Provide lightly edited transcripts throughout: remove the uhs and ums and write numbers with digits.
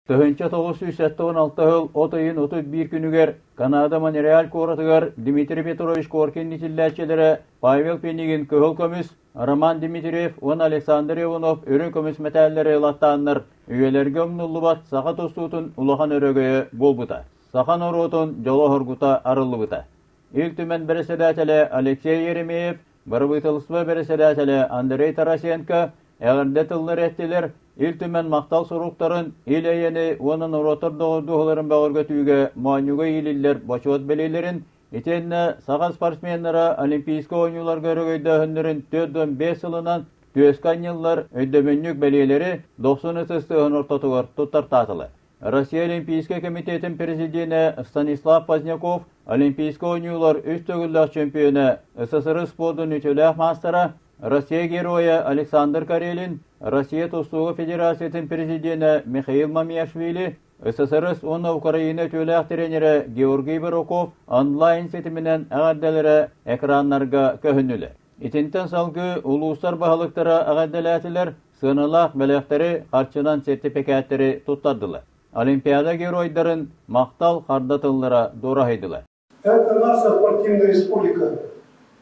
1976 сыл от ыйын 31 күнүгэр Канада Монреаль куоратыгар Дмитрий Петрович Коркин итиллээччилэрэ Павел Пинигин кыһыл көмүс, Роман Дмитриев уонна Александр Иванов үрүҥ көмүс мэтээллэри ылаттааннар үйэлэргэ умнуллубат саха тустуутун улахан өрөгөйө буолбута. Саха норуотун дьоло-соргута арыллыбыта. Ил Түмэн бэрэссэдээтэлэ Алексей Еремеев, бырабыыталыстыба бэрэссэдээтэлэ Андрей Тарасенко эҕэрдэ тыллары эттилэр, Ил Түмэн махтал суруктарын, ил-эйэни уонна норуоттар доҕордоһууларын бөҕөргөтүүгэ моонньуга иилиллэр бочуот бэлиэлэрин, итиэннэ саха спортсменнара Олимпийскай оонньууларга өрөгөйдөөһүннэрин 45 сылынан түөскэ анньыллар өйдөбүнньүк бэлиэлэри дохсун ытыс тыаһын ортотугар туттартаатылар. Россия Олимпийскай комитетин президенэ Станислав Поздняков Олимпийскай оонньуулар үс төгүллээх чөмпүйүөнэ, СССР спордун үтүөлээх маастара, Россия Геройа Александр Карелин, Россия тустууга федерациятын президенэ Михаил Мамиашвили, СССР уонна Украина үтүөлээх тренерэ Георгий Баруков онлайн ситиминэн эҕэрдэлэрэ экраннарга көһүннүлэр. Итинтэн салгыы улуустар баһылыктара эҕэрдэлээтилэр, сыаналаах бэлэхтэри, харчынан сэртипикээттэри туттардылар. Олимпиада геройдарын махтал харда тыллара дуораһыйдылар. Это наша спортивная республика.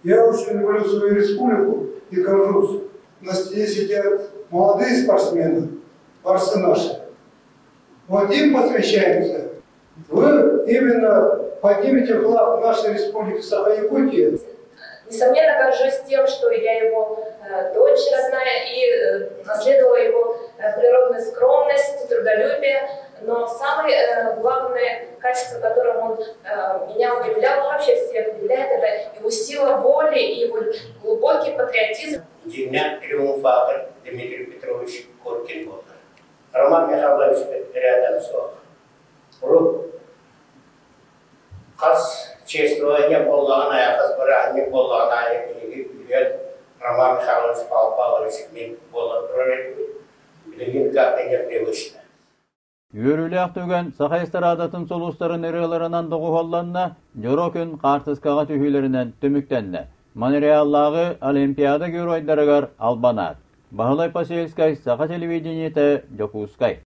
Я очень люблю свою республику и горжусь. На стене сидят молодые спортсмены, борцы наши. Вот им посвящаемся. Вы именно поднимете флаг нашей республики Саха-Якутия. Несомненно, горжусь тем, что я его дочь родная и наследовала его природную скромность, трудолюбие. Но самое главное качество, которым он меня удивлял, вообще всех удивляет, это его сила воли и его глубокий патриотизм. Дьиҥнээх триумфатор Дмитрий Петрович Коркин буолар. Роман Михайлович рядом суох. Урут хас чествование буоллаҕын аайы, хас бырааһынньык буоллаҕын аайы биһиги үһүөн Роман Михайлович Павел Павлович мин буолан турар этибит. Билигин как-то непривычно. Үөрүүлээх түгэн саха эстрадатын сулустарын ырыаларынан доҕуһуолланна, дьоро күн хаартыскаҕа түһүүлэринэн түмүктэннэ. Монреаллааҕы Олимпиада геройдарыгар албан аат. Баһылай Посельскай, Саха телевидениетэ, Дьокуускай.